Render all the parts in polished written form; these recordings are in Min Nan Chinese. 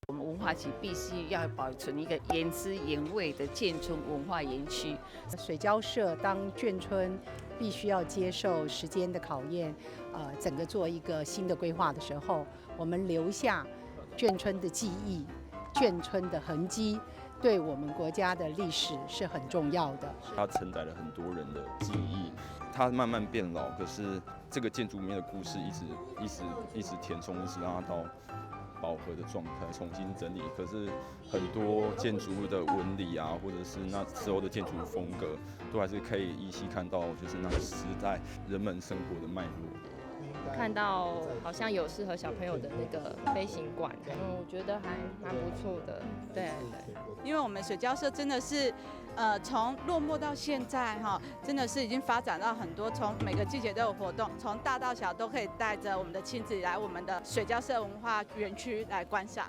我們文化局必須要保存一個原汁原味的眷村文化園區。水交社當眷村必須要接受時間的考驗，整個做一個新的規劃的時候，我們留下眷村的記憶、眷村的痕跡，對我們國家的歷史是很重要的。它承載了很多人的記憶，它慢慢變老，可是這個建築裡面的故事一直、一直、一直填充，一直讓它到飽和的狀態，重新整理。可是很多建築物的紋理啊，或者是那時候的建築風格，都還是可以依稀看到，就是那個時代人們生活的脈絡。看到好像有適合小朋友的那個飛行館，我覺得還蠻不錯的。對對，因為我們水交社真的是，從落寞到現在哈，真的是已經發展到很多，從每個季節都有活動，從大到小都可以帶着我們的親子來我們的水交社文化園區來觀賞。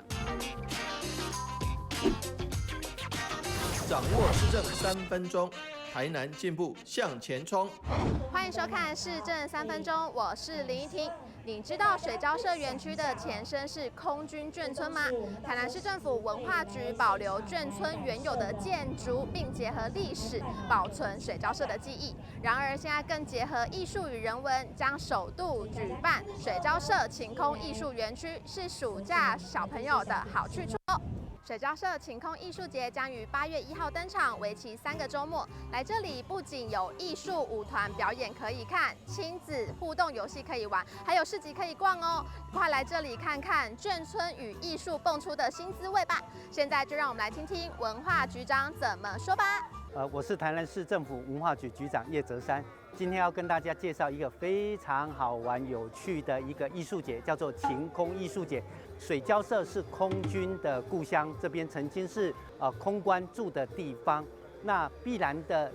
掌握市政3分鐘，台南進步向前衝。歡迎收看市政三分鐘，我是林依婷。你知道水交社園區的前身是空軍眷村嗎？台南市政府文化局保留眷村原有的建築，並結合歷史保存水交社的記憶。然而，現在更結合藝術與人文，將首度舉辦水交社晴空藝術園區，是暑假小朋友的好去處。水交社晴空藝術節將於8月1號登場，為期3個週末。來這裡不僅有藝術舞團表演可以看，親子互動遊戲可以玩，還有市集可以逛哦。快來這裡看看眷村與藝術蹦出的新滋味吧！現在就讓我們來聽聽文化局長怎麼說吧。我是台南市政府文化局局長葉澤山，今天要跟大家介紹一個非常好玩、有趣的一個藝術節，叫做晴空藝術節。水交社是空軍的故鄉，這邊曾經是空官住的地方。那必然的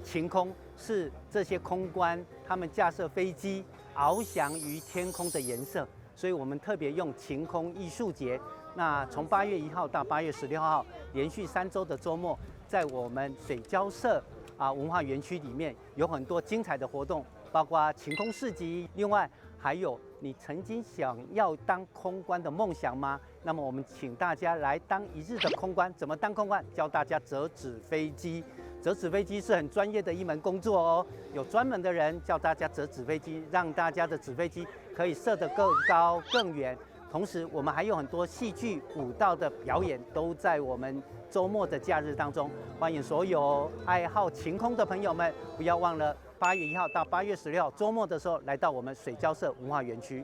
晴空是這些空官他們駕駛飛機翱翔於天空的顏色，所以我們特別用晴空藝術節。那從8月1號到8月16號，連續3週的週末，在我們水交社文化園區裡面有很多精彩的活動，包括晴空市集，另外還有你曾經想要當空官的夢想嗎？那麼我們請大家來當一日的空官，怎麼當空官？教大家折紙飛機。折紙飛機是很專業的一門工作哦，有專門的人教大家折紙飛機，讓大家的紙飛機可以射得更高更遠。同時，我們還有很多戲劇、舞蹈的表演，都在我們週末的假日當中。歡迎所有愛好晴空的朋友們，不要忘了8月1號到8月16號週末的時候，來到我們水交社文化園區。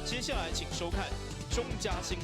接下來，請收看中嘉新聞。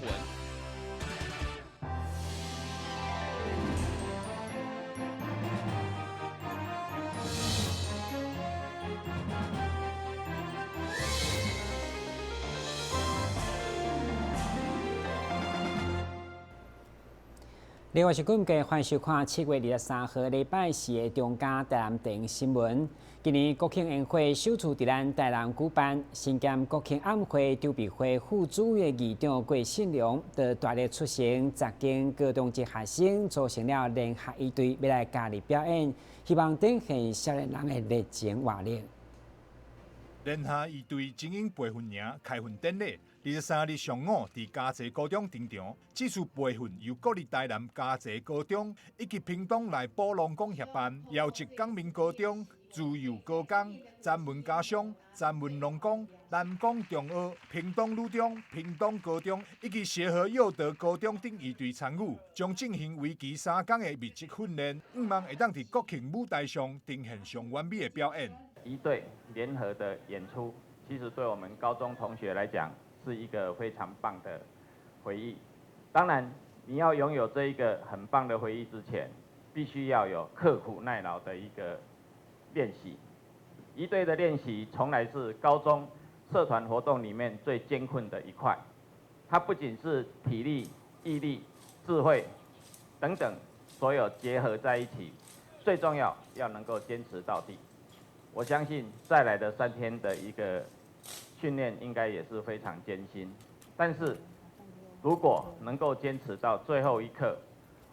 另外是今日歡迎收看7月23號禮拜四的中嘉台南電新聞。今年國慶煙火首次佇咱台南舉辦，身兼國慶晚會籌備會副主委的議長郭信良，就大力促成10間高中級學生組成了聯合儀隊，欲來加入表演，希望展現少年人的熱情活力。聯合儀隊精英培訓營開訓典禮，23日上午佇嘉澤高中登場。這次培訓由國立台南嘉澤高中以及屏東內埔龍宮協辦，邀集港民高中、自由高工、三文家商、三文農工、南港中學、屏東女中、屏東高中以及協和佑德高中等儀隊參與，將進行為期3工的密集訓練，向望會當佇國慶舞台上呈現上完美的表演。儀隊聯合的演出，其實對我們高中同學來講是一個非常棒的回憶。當然，你要擁有這一個很棒的回憶之前，必須要有刻苦耐勞的一個練習。儀隊的練習從來是高中社團活動裡面最艱困的一塊，它不僅是體力、毅力、智慧等等所有結合在一起，最重要要能夠堅持到底。我相信再來的3天的一個訓練應該也是非常艱辛，但是如果能夠堅持到最後一刻，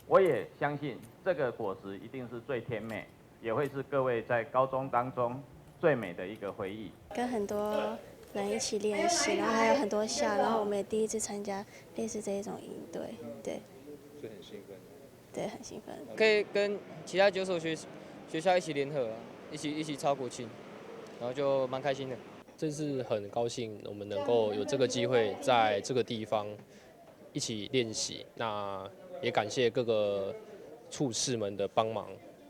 我也相信這個果實一定是最甜美，也會是各位在高中當中最美的一個回憶。跟很多人一起練習，然後還有很多校，然後我們也第一次參加類似這一種營隊，對。所以很興奮。對，很興奮。可以跟其他9所學校一起聯合，一起操國慶，然後就蠻開心的。這次很高興，我們能夠有這個機會在這個地方一起練習。那也感謝各個處室們的幫忙，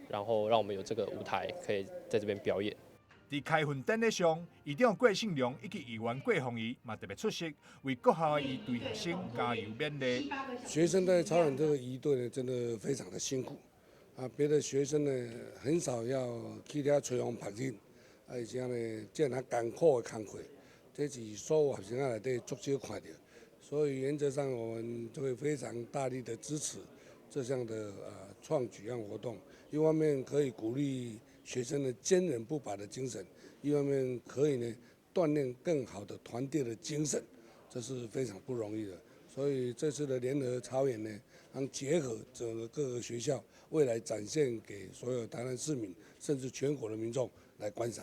然後讓我們有這個舞台可以在這邊表演。佇開訓典禮上，議長郭勝良以及議員郭鳳儀嘛特別出席，為各校的儀隊學生加油勉勵。學生在操演這個儀隊呢，真的非常的辛苦啊！別的學生呢，很少要去遐吹風曝日，而且呢，這樣艱苦的工課，這是所有學生仔內底足少看著，所以原則上我們就會非常大力的支持這項的創舉樣活動，一方面可以鼓勵學生的堅韌不拔的精神，一方面可以呢鍛鍊更好的團隊的精神，這是非常不容易的。所以這次的聯合操演呢，能結合整個各個學校，未來展現給所有台南市民，甚至全國的民眾來觀賞。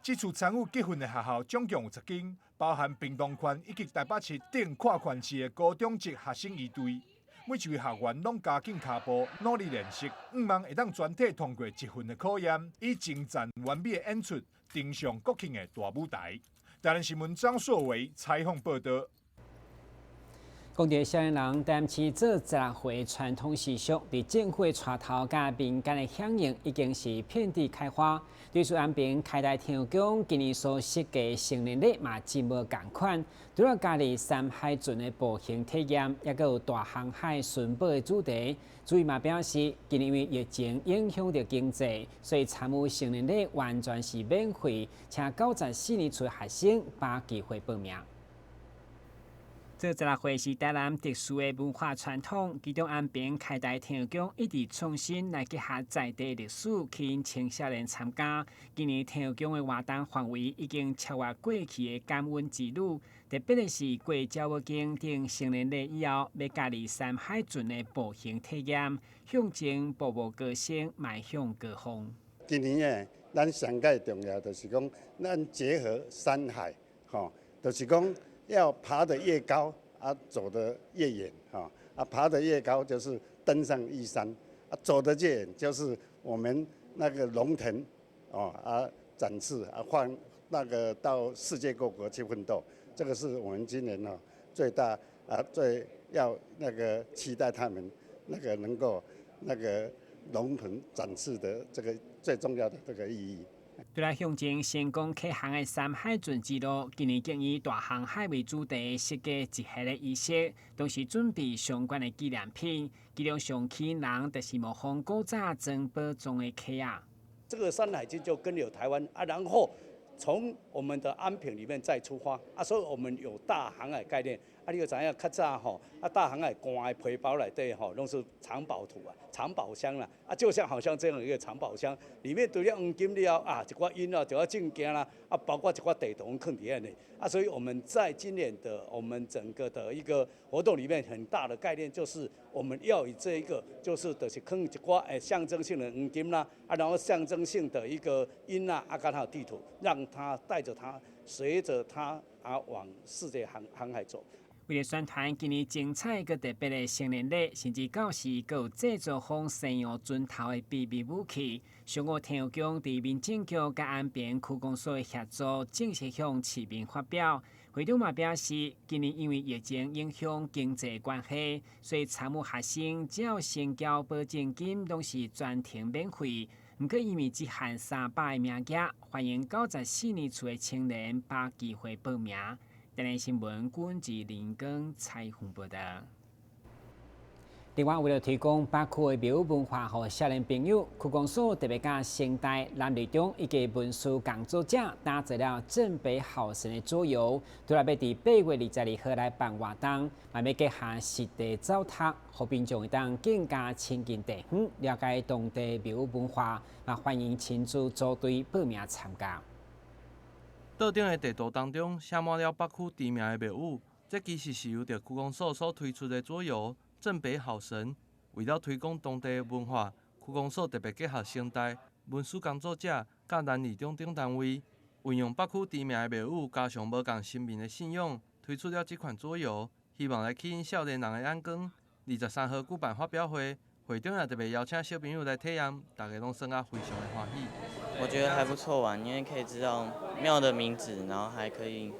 這次參與集訓的學校總共有10間，包含屏東縣以及台北市等跨縣市的高中職學生儀隊。每一位學員攏加緊跤步，努力練習，向望會當全體通過集訓的考驗，以精湛完美的演出登上國慶的大舞台。台南新聞張碩偉採訪報導。講著少年人擔起做16歲傳統習俗，佇政府的帶頭佮民間的響應，已經是遍地開花。對此安平開大天后宮今年所設計成年禮嘛真無仝款，除了加入山海船的步行體驗，猶閣有大航海尋寶的主題。主委嘛表示，今年因為疫情影響著經濟，所以參與成年禮完全是免費，請94年次學生把握機會報名。做16歲是台南特殊的文化傳統，其中安平開大天後宮一直創新來結合在地歷史，吸引青少年參加。今年天後宮的活動範圍已經超越過去的感恩之旅，特別的是過鳥母宮等成年禮以後，欲加入山海船的步行體驗，向前步步高升，邁向高峰。今年呢，咱上蓋重要就是講，咱結合山海，吼，就是講。要爬得越高，啊，走得越遠，哈，啊，爬得越高就是登上玉山，啊，走得越遠就是我們那個龍騰，哦，啊，展翅啊，換那個到世界各國去奮鬥，這個是我們今年呢最大啊最要那個期待他們那個能夠那個龍騰展翅的這個最重要的這個意義。除了向前成功啟航的山海船之路，今年更以大航海為主題設計一系列儀式，同時準備相關的紀念品。其中上吸引人就是模仿古早裝寶藏的軍仔。這個山海經就跟有台灣啊，然後從我們的安平裡面再出發啊，所以我們有大航海概念啊。你著知影較早吼啊，大航海關的皮包內底吼，攏是藏寶圖啊、藏寶箱啦啊，就像好像這樣一個藏寶箱，裡面除了黃金了啊，一寡銀啊，一寡證件啦啊，包括一寡地圖囥佇遐呢啊，所以我們在今年的我們整個的一個活動裡面，很大的概念就是我們要以這一個就是囥一寡誒象徵性的黃金啦啊，然後象徵性的一個銀啦啊，佮它的地圖，讓他帶著他，隨著他啊往世界航海走。為了宣傳今年精彩閣特別的成年禮，甚至到時閣有製作方西洋船頭的秘密武器。上午天后宮佇民政局佮安平區公所的協助，正式向市民發表。會長嘛表示，今年因為疫情影響經濟關係，所以參與學生只要先交保證金，攏是全程免費。毋過因為只限300個名額，歡迎94年次的青年把握機會報名。台南新聞郭志林光採訪報導。另外，為了推廣北區的廟宇文化予少年朋友，區公所特別佮成大、南二中以及文書工作者打造了鎮北好神的桌遊，除了欲佇8月22號來辦活動，嘛欲結合實地走讀，予民眾會當更加親近地方，了解當地廟宇文化，嘛歡迎親子組隊報名參加。桌頂的地圖當中寫滿了北區知名的廟宇，這其實是由著區公所所推出的桌遊《鎮北好神》。為了推廣當地的文化，區公所特別結合成大、文史工作者、佮南二中等單位，運用北區知名的廟宇，加上無仝神明的信仰，推出了這款桌遊，希望來吸引少年人的眼光。23號舉辦發表會，會長也特別邀請小朋友來體驗，大家攏耍啊非常的歡喜。我覺得還不錯玩，因為可以知道廟的名字，然後還可以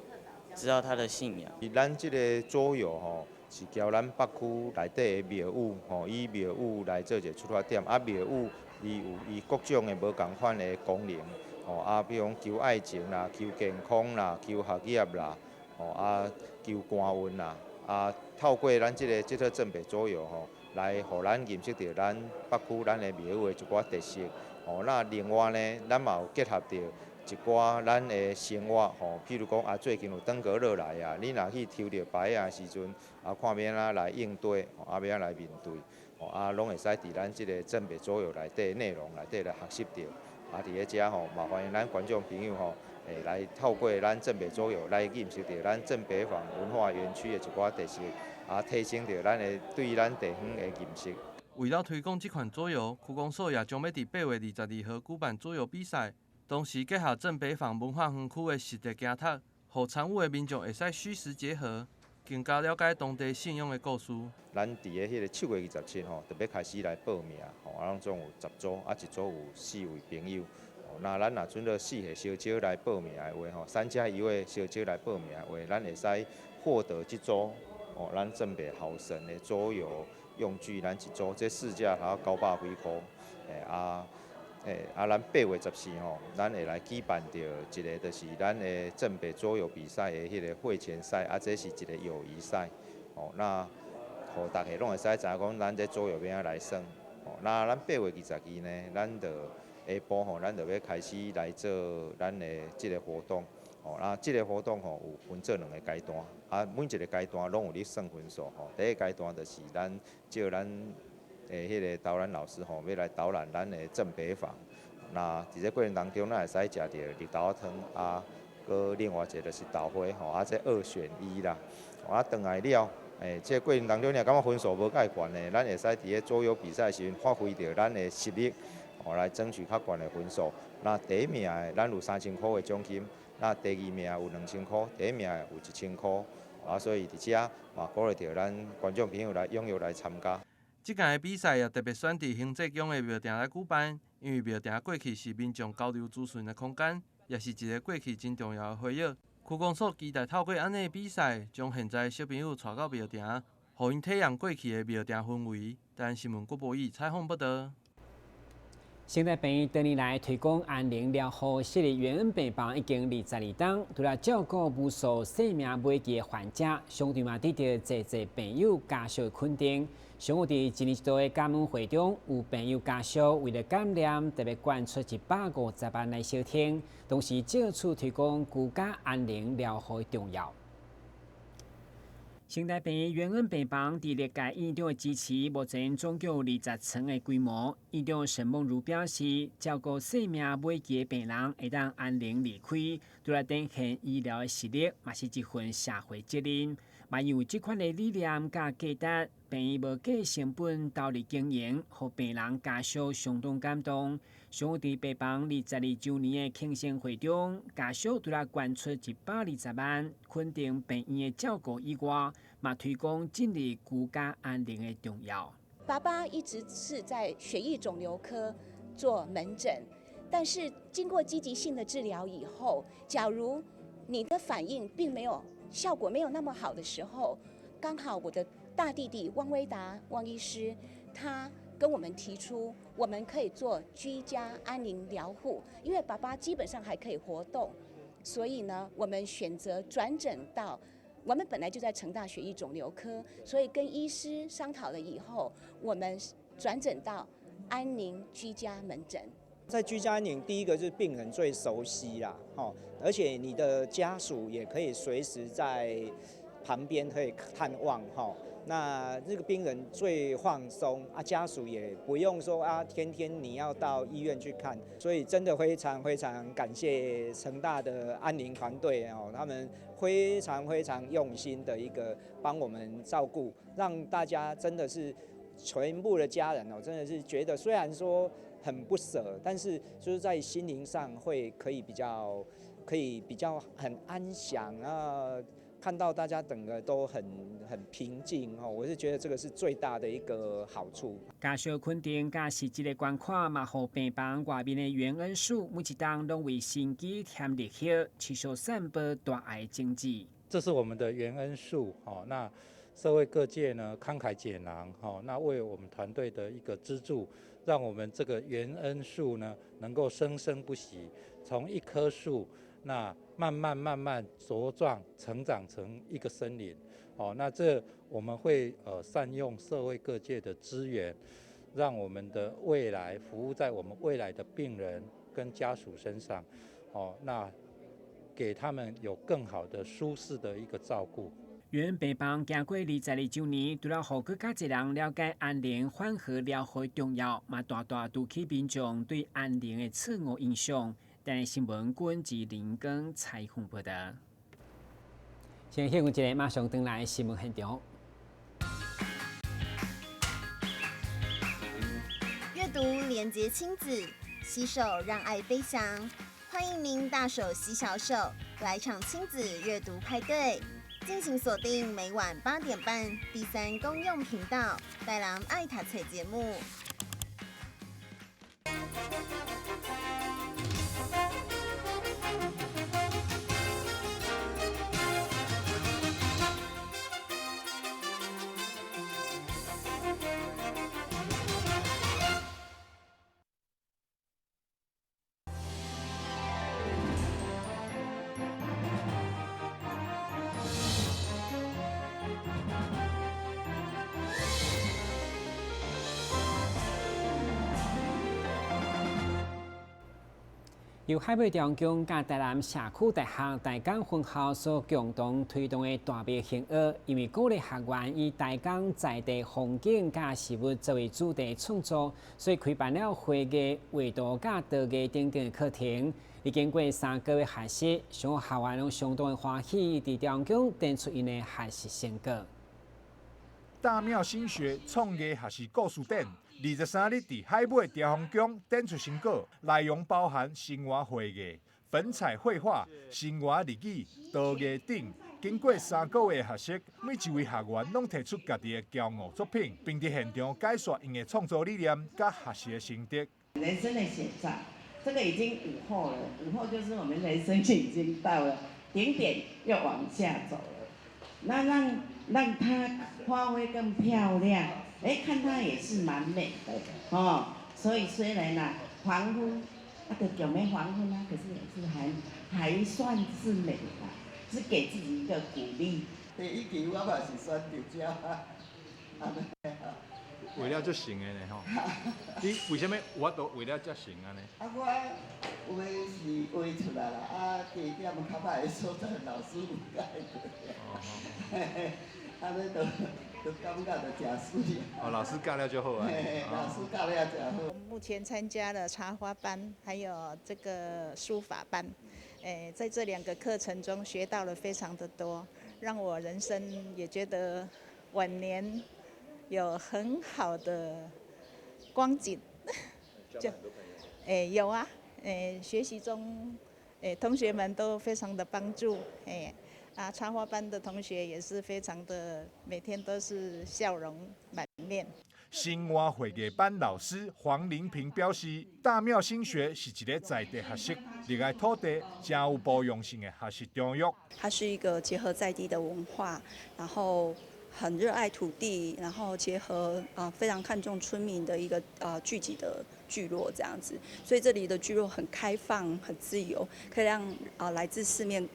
知道他的信仰。咱這个桌遊吼，是交咱北區內底的廟宇吼，以廟宇來做一个出發點，啊廟宇伊有伊各種的無仝款的功能。吼啊，比如講求愛情啦、求健康啦、求學業啦，吼啊求官運啦，啊透過咱這个這套正白桌遊吼，來予咱認識著咱北區咱的廟宇的一寡特色。吼，那另外呢，咱嘛有結合著一寡咱的生活吼，譬如講啊，最近有登革熱來啊，你若去抽著白仔的時陣，啊看欲按怎來應對，啊欲按怎來面對，吼啊攏會使佇咱這个正白桌遊內底內容內底來學習著。啊，佇咧遮吼，嘛歡迎咱觀眾朋友吼，會來透過咱正北桌遊來認識著咱正北坊文化園區的一寡特色，啊，提升著咱的對咱地方的認識。為了推廣這款桌遊，區公所也將欲佇8月22號舉辦桌遊比賽，同時結合正北坊文化園區的實地行讀，予參與的民眾會使虛實結合，更加了解當地信仰的故事。咱佇个彼个7月27吼，就欲開始來報名吼，啊，攏總有10組，啊，一組有四位朋友。那咱若準做四個小姐來報名的話吼，3加1位小姐來報名的話，咱會使獲得這組哦，咱正白豪神的桌遊用具，咱一組這市價還要900幾箍。欸啊，欸啊，咱8月14吼，咱會來舉辦著一个，就是咱的正白桌遊比賽的彼个會前賽，啊，這是一个友誼賽。哦，那予大家攏會使知影講，咱這桌遊欲按怎來耍。哦，那咱8月22呢，咱就下晡吼，咱就欲開始來做咱的這个活動。哦，那這个活動吼有分做兩个階段，啊，每一个階段攏有咧算分數吼。第一个階段就是咱借咱的彼个導覽老師吼，欲來導覽咱的正北坊。那佇這過程當中，咱會使食著綠豆仔湯啊，閣另外一个就是豆花吼，啊，這2選1啦。啊，轉來了，欸，這個過程當中，你若感覺分數無蓋懸的，咱會使佇咧桌遊比賽時陣發揮著咱的實力，哦，來爭取較懸的分數。那第一名的，咱有3000箍的獎金；那第二名有2000箍，第一名的有1000箍。啊，所以佇遮嘛鼓勵著咱觀眾朋友來踴躍來參加。這屆的比賽也特別選佇興濟宮的廟埕來舉辦，因為廟埕過去是民眾交流資訊的空間，也是一個過去真重要的回憶。區公所期待透過按呢的比賽，將現在的小朋友帶到廟埕，予𪜶體驗過去的廟埕氛圍。台南新聞郭博義採訪報導。成大病院多年來推廣安寧療護設立元恩病房已經22冬，除了照顧無數生命危機的患者，相對嘛得著濟濟病友家屬的肯定。上午佇一年一度的感恩會中，有病友家屬為了感念，特別捐出150萬來相挺，同時藉此推廣居家安寧療護的重要。成大病院元恩病房佇歷屆院長的支持，目前總共有20床的規模。院長沈夢如表示，照顧生命危機的病人會當安寧離開，除了展現醫療的實力，嘛是一份社會責任。嘛因為這款的理念佮價值，病院無計成本投入經營，予病人家屬相當感動。上午佇病房22週年的慶生會中，家屬除了捐出120萬，肯定病院的照顧以外，嘛推廣進入居家安寧的重要。爸爸一直是在血液腫瘤科做門診，但是經過積極性的治療以後，假如你的反應並沒有效果沒有那麼好的時候，剛好我的大弟弟汪威達汪醫師，他跟我們提出，我們可以做居家安寧療護，因為爸爸基本上還可以活動，所以呢，我們選擇轉診到我們本來就在成大血液腫瘤科，所以跟醫師商討了以後，我們轉診到安寧居家門診。在居家安寧，第一個就是病人最熟悉啦，吼，而且你的家屬也可以隨時在旁邊可以探望，吼。那這個病人最放鬆啊，家屬也不用說啊，天天你要到醫院去看，所以真的非常非常感謝成大的安寧團隊哦，他們非常非常用心的一個幫我們照顧，讓大家真的是全部的家人哦，真的是覺得雖然說很不捨，但是就是在心靈上會可以比較可以可以比較很安詳啊。看到大家整個都很平靜吼，我是覺得這個是最大的一個好處。家屬肯定，佮實質的捐款嘛，予病房外面的元恩樹每一冬攏為生機添綠葉，持續散播大愛種子。這是我們的元恩樹，哦，那社會各界呢慷慨解囊，哦，那為我們團隊的一個資助，讓我們這個元恩樹呢能夠生生不息，從一棵樹那慢慢慢慢茁壯成長成一個森林，哦，那這我們會善用社會各界的資源，讓我們的未來服務在我們未來的病人跟家屬身上，哦，那給他們有更好的舒適的一個照顧。元恩病房經過22周年，除了予閣較濟人了解安寧緩和療護的重要，嘛大大除去民眾對安寧的錯誤印象。台南新聞君自林耕採訪報道。先休困一下，馬上轉來新聞現場。閱讀連結親子，攜手讓愛飛翔。歡迎您大手攜小手，來場親子閱讀派對。敬請鎖定每晚8點半第三公用頻道《帶人愛讀冊》節目。由海尾中宫佮台南社区大学大港分校所共同推动的大庙行乐，因为鼓励学员以大港在地风景佮食物作为主题创作，所以开办了绘艺、画图佮陶艺等等的课程。历经过3个月学习，上学员拢相当的欢喜，伫中宫展出𪜶的学习成果。大庙新学创艺学习故事展，23日伫海尾朝丰宫展出成果，内容包含生活绘艺、粉彩绘画、生活日语、陶艺等。经过3个月学习，每一位学员拢提出家己的骄傲作品，并伫现场解说𪜶的创作理念佮学习的心得。人生的写照，这个已经午后了，午后就是我们人生已经到了顶点，又往下走了。那让它发挥更漂亮，哎，看它也是蠻美的哦。所以雖然啊，黃昏，啊，就叫咩黃昏啊，可是也是還算是美啦，是給自己一個鼓勵。第一期我嘛是選擇這，畫了足成的呢吼，你為啥物有法度畫了遮成按呢？啊，我畫是畫出來啦，啊，加減較歹的所在，老師有教過。按呢就感覺就誠媠。哦，老師教了就好啊。老師教了誠好。目前參加了插花班，還有這個書法班，在這兩個課程中學到了非常的多，讓我人生也覺得晚年有很好的光景。就，有啊，學習中，同學們都非常的幫助，啊，插花班的同學也是非常的，每天都是笑容滿面。生活繪藝班老師黃玲平表示，大廟新學是一個在地學習、熱愛土地、誠有包容性的學習場域。它是一個結合在地的文化，然後很熱愛土地，然後結合非常看重村民的一個聚集的聚落這樣子，所以這裡的聚落很開放、很自由，可以讓來自四面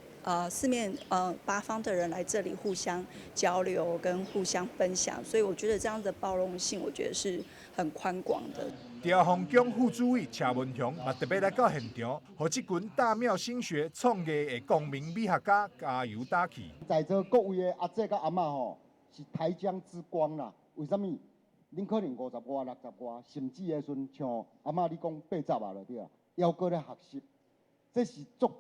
八方的人來這裡互相交流跟互相分享，所以我覺得這樣的包容性，我覺得是很寬廣的。朝豐宮副主委車文雄嘛特別來到現場，予這群大廟新學創藝的公民美學家加油打氣。在座各位的阿姐佮阿嬤吼，是台江之光啦。為啥物？恁可能50外、60外，甚至的時陣像阿嬤你講80啊，就對啊，猶閣咧學習，這是足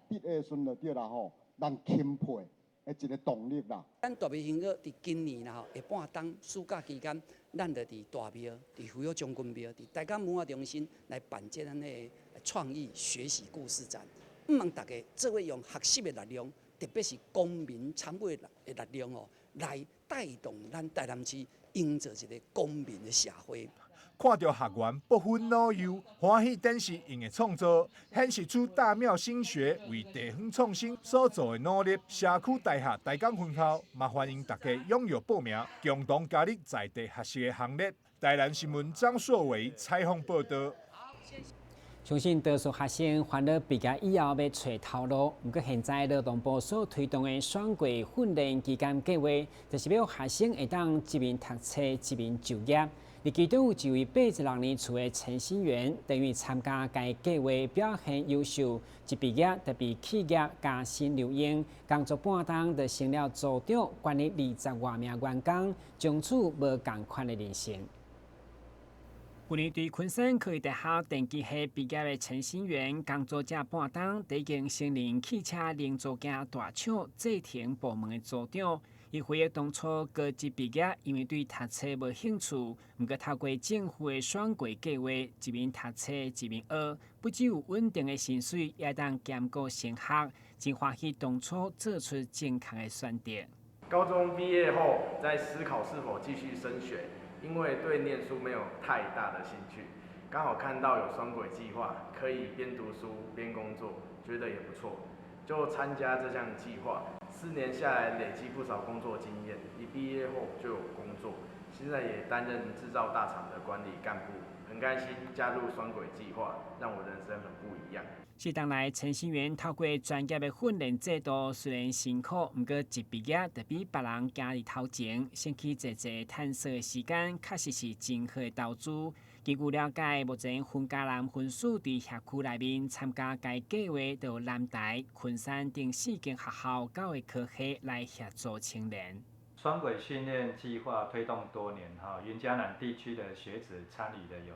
值得的時陣就對啦吼，人欽佩的一個動力啦。咱大廟行樂佇今年啦吼，下半冬暑假期間，咱就佇大廟、佇胡耀將軍廟、佇台港文化中心來辦這樣的創意學習故事展。毋茫大家做伙用學習的力量，特別是公民參與的力量哦，來帶動咱台南市營造一個公民的社會。看著學員不分老幼，歡喜展示𪜶的創作，顯示出大廟新學為地方創新所做的努力。社區大學台江分校嘛歡迎大家踴躍報名，共同加入在地學習的行列。台南新聞張碩偉採訪報道。相信多數學生煩惱畢業以後欲揣頭路，毋過現在勞動部所推動的雙軌訓練基金計劃，就是欲予學生會當一面讀冊一面就業。而其中有一位86年次的陳新元，等於參加該計劃表現優秀，一畢業就被企業加薪留用，工作半冬就成了組長，管理20外名員工，從此無仝款的人生。去年佇昆山科技大學電機系畢業的陳新元，工作才半冬，已經升任汽車零組件大廠製程部門的組長。伊回憶當初高職畢業，因為對讀冊無興趣，毋過透過政府的雙軌計劃，一面讀冊一面學，不只有穩定的薪水，也當兼顧升學，真歡喜當初做出正確的選擇。高中畢業後，在思考是否繼續升學。因為對念書沒有太大的興趣，剛好看到有雙軌計劃，可以邊讀書邊工作，覺得也不錯，就參加這項計劃。4年下來累積不少工作經驗，一畢業後就有工作，現在也擔任製造大廠的管理幹部，很開心加入雙軌計劃，讓我人生很不一樣。 4冬來，陳新元透過專業的訓練制度，雖然辛苦，毋過一畢業就比別人行佇頭前，省去濟濟探索的時間，確實是真好的投資。根據了解，目前雲嘉南分署佇轄區內面參加該計劃，就有南台、昆山等四間學校九个科系來協助青年。雙軌訓練計劃推動多年，哈，雲嘉南地區的學子參與的有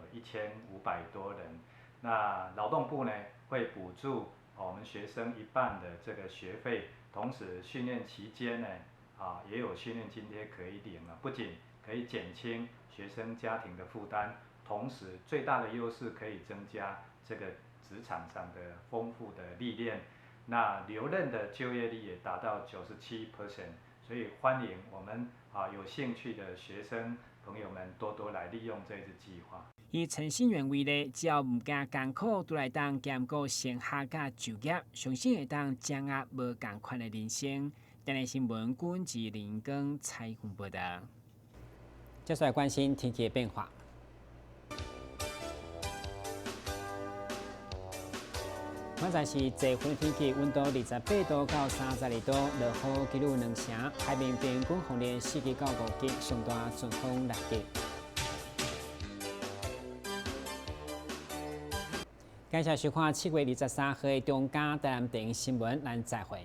1500多人。那勞動部呢會補助我們學生一半的這個學費，同時訓練期間呢，啊也有訓練津貼可以領啊，不僅可以減輕學生家庭的負擔，同時最大的優勢可以增加這個職場上的豐富的歷練，那留任的就業率也達到97%，所以歡迎我們啊有興趣的學生朋友們多多來利用這次計劃。以陳新元為例，只要毋驚艱苦，都來當兼顧升學佮就業，相信會當掌握無仝款的人生。台南新聞郭志林光採訪報道。接下來關心天氣的變化。現在是濟雲天氣，溫度28度到32度，落雨幾率2成，海面平均風力4級到5級，上大陣風6級。感謝收看7月23號的中嘉台南電新聞，咱再會。